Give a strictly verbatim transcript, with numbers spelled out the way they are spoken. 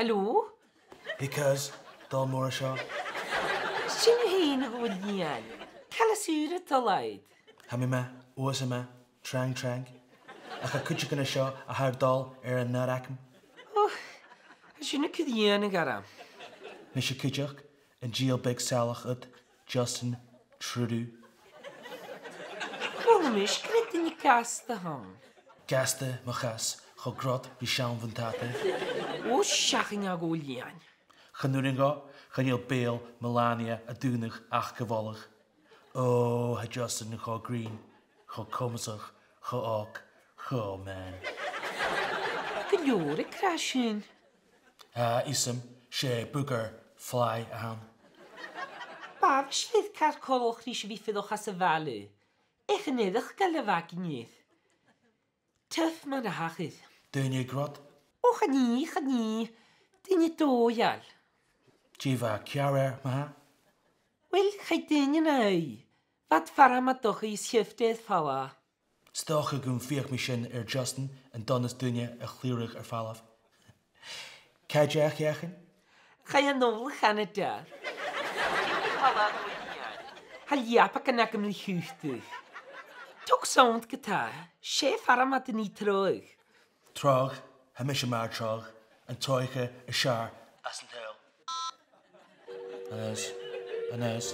Hello? Hey, cuz, dòigh mòr an seo. Sin thu fhèin, a Dhòmhnaill Iain. Càil as ùr a' dol agad? Tha mi math, uabhasach math, trang, trang. Ach tha cuideigin an seo a tha air dol air an adhar agam. Och, tha sin a' cur iongnadh orm. Mise cuideachd, an dìol beag salach ud, Justin Trudeau. Chuala mise gur e duine gasta a th' ann. Gasta mo chas, cho grod ri seann bhuntàta. Ò, seachain, a Dhòmhnaill Iain. Chan urrainn dhomh, chan eil beul Melania a' dùnadh ach gu bholach. Ò, tha Justin cho grinn, cho comasach, cho òg, cho mean. Gu leòr a' chraiseann. Ah, is mise, 's e booger fly a th' ann. B' àbhaist dhut car coltach ris a bhith a' fuireach anns a' bhaile. Aig an fhaireachdail a bh' againn air. Tough mar a thachair. Duine grod? Ò, chan e, chan e. Duine dòigheil. Dè bha ceàrr air, ma-thà? Uill, chaidh duine na aghaidh. Bha iad far am a' dol a-staigh is shift air falbh. 'S dòcha gum feuch mi sin air Justin, an donas duine a chlìoradh air falbh. Càit a tha e, a chàirdean? Chaidh a-null a Chanada. Tha leabagan agam ri chùiteamh. Tog sònraichte, 's e far am faigh thu an treòir. Treòir, tha mise mar treòir, an treòir as fheàrr anns an t-saoghal. Aonghas, Aonghas.